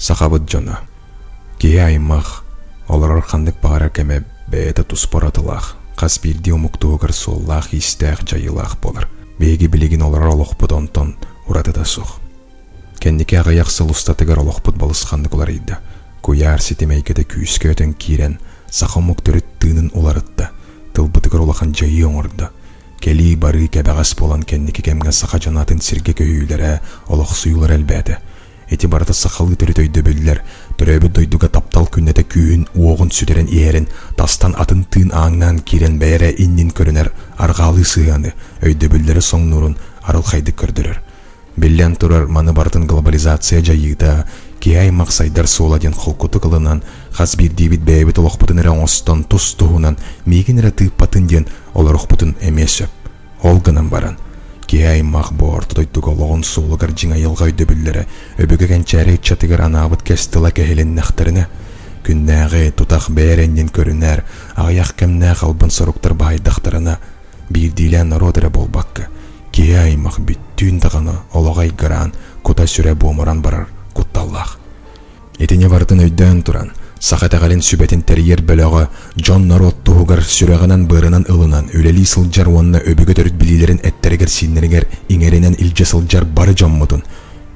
Сахабыт дьоно, киһи аймах, олорор ханнык баҕарар кэмэ бэйэтэ туспа уратылаах, хас биирдии омук туһугар суоллаах-иистээх, дьайыылаах буолар. Биһиги билигин олорор олохпут онтон уратыта суох. Кэнники аҕыйах сыл устатыгар олохпут балысханнык уларыйда. Куйаар ситим эйгэтэ күүскэ өтөн киирэн, саха омук төрүт тыынын уларытта, тылбытыгар улахан дьайыы оҥордо. Кэлии-барыы кэбэҕэс буолан кэнники кэмҥэ саха дьоно атын сиргэ көһүүлэрэ, олохсуйуулара элбээтэ. Ити барыта сахалыы төрүт өйдөбүллэр, төрөөбүт дойдуга таптал күннэтэ күүһүн-уоҕун сүтэрэн иһэрин, тастан атын тыын ааҥнаан киирэн бэйэ эрэ иннин көрүнэр арҕаалыы сыһыаны, өйдөбүллэри соҥнуурун арылхайдык көрдөрөр. Биллэн турар, маны барытын глобализация дьайыыта, киһи аймах сайдар суола диэн холкутук ылынан, хас биирдиибит бэйэбит олохпутун эрэ оҥостон тус-туһунан миигин эрэ тыыппатын диэн олорохпутун эмиэ сөп. Ол гынан баран, киһи аймах бу орто дойдуга олоҕун суолугар дьиҥ айылҕа өйдөбүллэрэ өбүгэ кэнчээри ыччатыгар анаабыт кэс тыла кэһилиннэхтэринэ, күннээҕи, тутах бэйэ эрэ иннин көрүнэр, аҕыйах кэмнээх албын соруктар баһыйдахтарына, биирдиилээн норуот эрэ буолбакка, киһи аймах бүттүүн даҕаны олоҕо айгыраан, кута-сүрэ буомуран барар кутталлаах. Итини барытын өйдөөн туран, саха итэҕэлин сүбэтин тэрийэр бөлөҕө дьон-норуот туһугар сүрэҕинэн-быарынан ылынан үлэлии сылдьар уонна өбүгэ төрүт билиилэрин эттэригэр-сииннэригэр иҥэринэн илдьэ сылдьар бары дьоммутун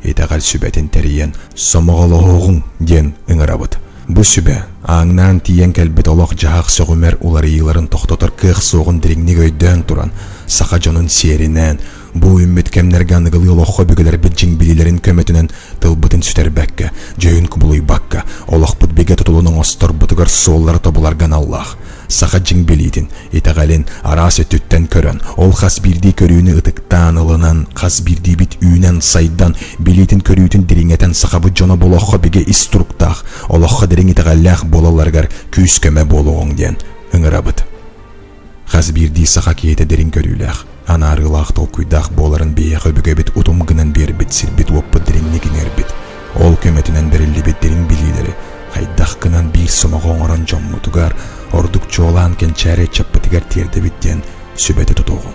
итэҕэл сүбэтин тэрийэн сомоҕолоһуоҕуҥ диэн ыҥырабыт. Бу сүбэ ааҥнаан тиийэн кэлбит олох-дьаһах сөҕүмэр уларыйыыларын тохтотор кыах суоҕун дириҥник өйдөөн туран, саха дьонун сиэринэн, Бу үүммүт кэмнэргэ аныгылыы олоххо өбүгэлэрбит дьиҥ билиилэрин көмөтүнэн тылбытын сүтэрбэккэ, дьүһүн кубулуйбакка, олохпут бигэ тутулун оҥосторбутугар суоллары тобуларга аналлаах. Саха дьиҥ билиитин, итэҕэлин араас өттүттэн көрөн, ол хас биирдии көрүүнү ытыктаан ылынан, хас биирдиибит үүнэн-сайдан, билиитин-көрүүтүн дириҥэтэн сахабыт дьоно бу олоххо бигэ ис туруктаах, олоххо дириҥ итэҕэллээх буолалларыгар күүс-көмө буолуоҕуҥ диэн ыҥырабыт. Хас биирдии саха киһитэ дириҥ көрүүлээх, анаарыылаах толкуйдаах буоларын биһиэхэ өбүгэбит утум гынан биэрбит сирбит-уоппут дириҥник иҥэрбит, ол көмөтүнэн бэриллибит дириҥ билиилэри хайдах гынан биир сомоҕо оҥорон дьоммутугар, ордук чуолаан кэнчээри ыччаппытыгар тиэрдэбит диэн сүбэтэ тутуоҕуҥ.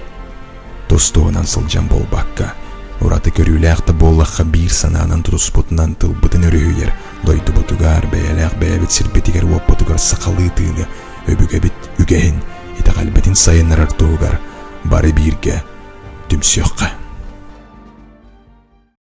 Тус-туһунан сылдьан буолбакка, ураты көрүүлээх да буоллахха биир санаанан тутуспутунан тылбытын өрүһүйэр, дойдубутугар, бэйэлээх бэйэбит сирбитигэр-уоппутугар сахалыы тыыны өбүгэбит үгэһин, итэҕэлбитин сайыннарар туһугар бары бииргэ түмсүөххэ.